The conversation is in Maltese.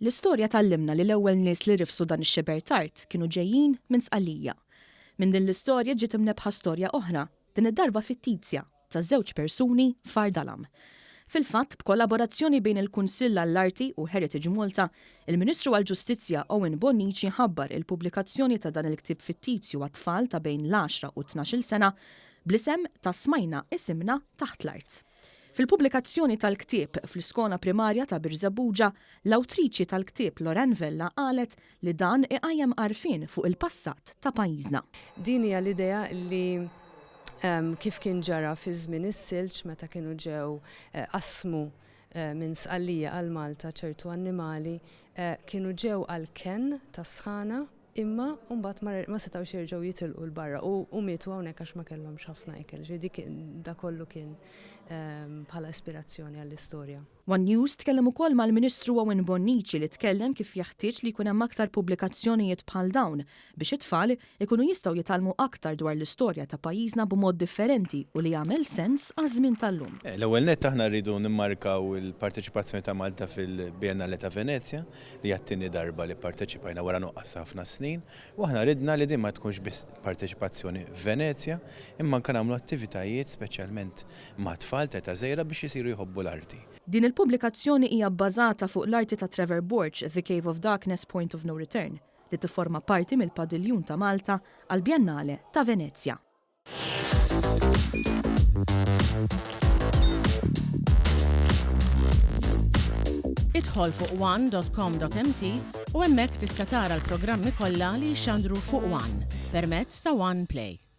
L-istorja tgħallimna li l-ewwel nies li rifsu dan ix-xiber t'art kienu ġejjin minn Sqallija. Minn din l-istorja ġiet imnebbħa storja oħra, din id-darba fittizja, ta' żewġ persuni f'Għar Dalam. Fil-fatt, b'kollaborazzjoni bejn il-Kunsill għall-Arti u Heritage Malta, il-Ministru għall-Ġustizzja Owen Bonnici ħabbar il-pubblikazzjoni ta' dan il-ktieb fittizju għat-tfal ta' bejn l-għaxra u t-tnax-il sena bl-isem ta' Smajna Isimna Taħt l-Art. Fil-pubblikazzjoni tal-ktieb fl-iskola primarja ta' Birżebbuġa, l-awtriċi tal-ktieb Lorraine Vella qalet li dan iqajjem għarfien fuq il-passat ta' pajjiżna. Din hija l-idea li kif kien ġara fi żmien is-silġ meta kienu ġew qasmu minn Sqallija għal Malta ċertu annimali kienu ġew għall-kenn tas-sħana Imma mbagħad ma ma setgħux jerġgħu jitilqu 'l barra u u mietu hawnhekk għax ma kellhomx ħafna ikel. Ġifieri dik da kollu kien bħala ispirazzjoni għall-istorja. One News tkellem ukoll mal-Ministru Owen Bonnici li tkellem kif jeħtieġ li jkun hemm aktar pubblikazzjonijiet bħal dawn biex it-tfal ikunu jistgħu jitgħallmu aktar dwar l-istorja ta' pajjiżna b'mod differenti u li jagħmel sens għaż-żmien tal-lum. L-ewwel nett aħna rridu nimmarkaw il-parteċipazzjoni ta' Malta fil-Biennale ta' Venezja li hija t-tieni darba li pparteċipajna wara nuqqas ta' ħafna snin, u aħna ridna li din ma tkunx biss parteċipazzjoni f'Venezja, imma anke nagħmlu attivitajiet speċjalment ma' tfal ta' età żgħira biex isiru jħobbu l-arti. Din il-pubblikazzjoni hija bbażata fuq l-arti ta' Trevor Borg, The Cave of Darkness, Point of No Return, li tifforma parti mill-Padiljun ta' Malta għall-Biennale ta' Venezja. Idħol fuq one.com.mt u hemmhekk tista' tara l-programmi kollha li jixxandru fuq One permezz ta' One Play.